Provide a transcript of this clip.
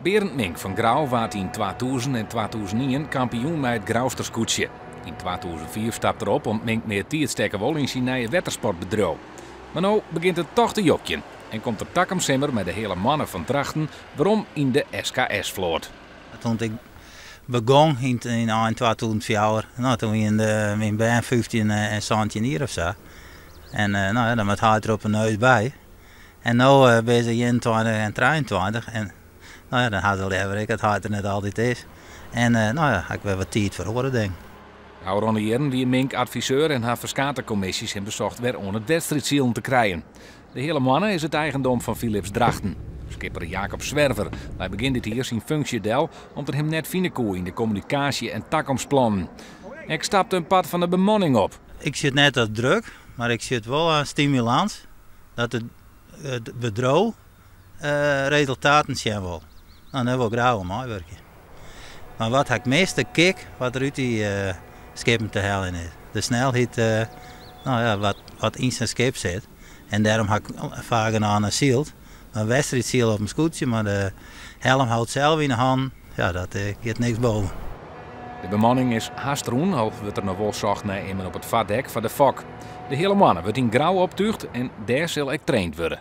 Berend Mink fan Grou waard yn 2000 en 2001 kampioen mei it Grouster skûtsje. Yn 2005 stapte er op om't Mink mear tiid stekke wol yn syn nije wettersportbedriuw. Mar no begjint it toch te jokjen en komt er takom simmer mei de Heale Moanne fan Drachten werom yn de SKS-float. Toen ik begûn yn ein 2004, no, toen wiene myn bern 15 en 17 jier of sa. En no ja, dan moat heit der op 'e neus by. En no binne se 21 en 23 en no ja, dan ha se leaver ek dat heit der net altyd is. En no ja, ha ik wer wat tiid foar oare dingen. Ôfrûne jierren wie Mink adviseur en ha ferskate kommisjes him besocht wer oan it wedstriidsilen te krijen. De Heale Moanne is it eigendom fan Philips Drachten. Skipper Jacob Zwerver lei begjin dit jier syn funksje del om't er him net fine koe yn de kommunikaasje en takomstplannen. Ek stapte in part fan de bemanning op. Ik sjoch net as druk, mar ik sjoch wol as stimulans dat it bedriuw resultaten sjen wol. No, dêr wol ik graach oan meiwurkje. Mar wat ha ik mist? De kick wat der út dy skippen te heljen is. De snelheid, no ja, wat yn sa'n skip sit. En dêrom ha ik faak genôch syld. In wedstriid sile op in skûtsje, mar de helmhout sels yn de hannen, ja, dat giet niks boven. De bemanning is hast rûn, al wurdt der noch wol socht nei immen op it foardek foar de fok. De Heale Moanne wurdt yn Grou optúgd en dêr sil ek traind wurde.